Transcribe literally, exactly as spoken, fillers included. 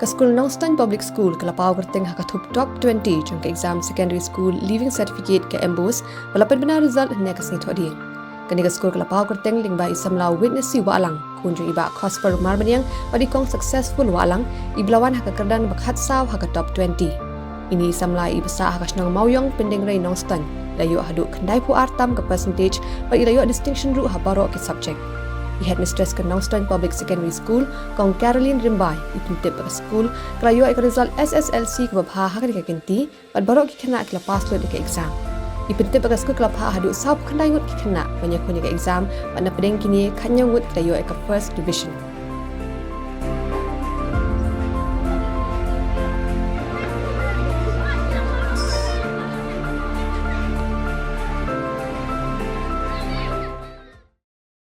Ka skul Nongstoin Public School ka la paw kyrteng ha ka thup top twenty jong ka exam Secondary School Leaving Certificate ka MBOSE ba la pynbna result hynne ka sngi Thohdieng. Kane ka skul ka la paw kyrteng lyngba i samla Witness Wahlang, khun jong i Bah Cosper Marbaniang bad i Kong Successful Wahlang, iba la wan ha ka kyrdan ba khatsaw ha ka top twenty. Ine i samla iba sah ha ka shnong Mawiong, Pyndengrei, Nongstoin, i la ïoh haduh khyndai phew ar tam ka percentage bad i la ïoh distinction ruh ha baroh ki subject. I headmistress ka Nongstoin Public Secondary School, Kong Caroline Rymbai, i pyntip ba ka skul ka la ïoh ïa ka result SSLC kaba bha ha kane ka kynti bad baroh ki khynnah ki la pass lut ïa ka exam. I pyntip ba ka skul ka la phah haduh saw phew khyndai ngut ki khynnah ban ïakhun ïa ka exam bad napdeng kine khathynñiew ngut ki la ïoh ïa ka first division.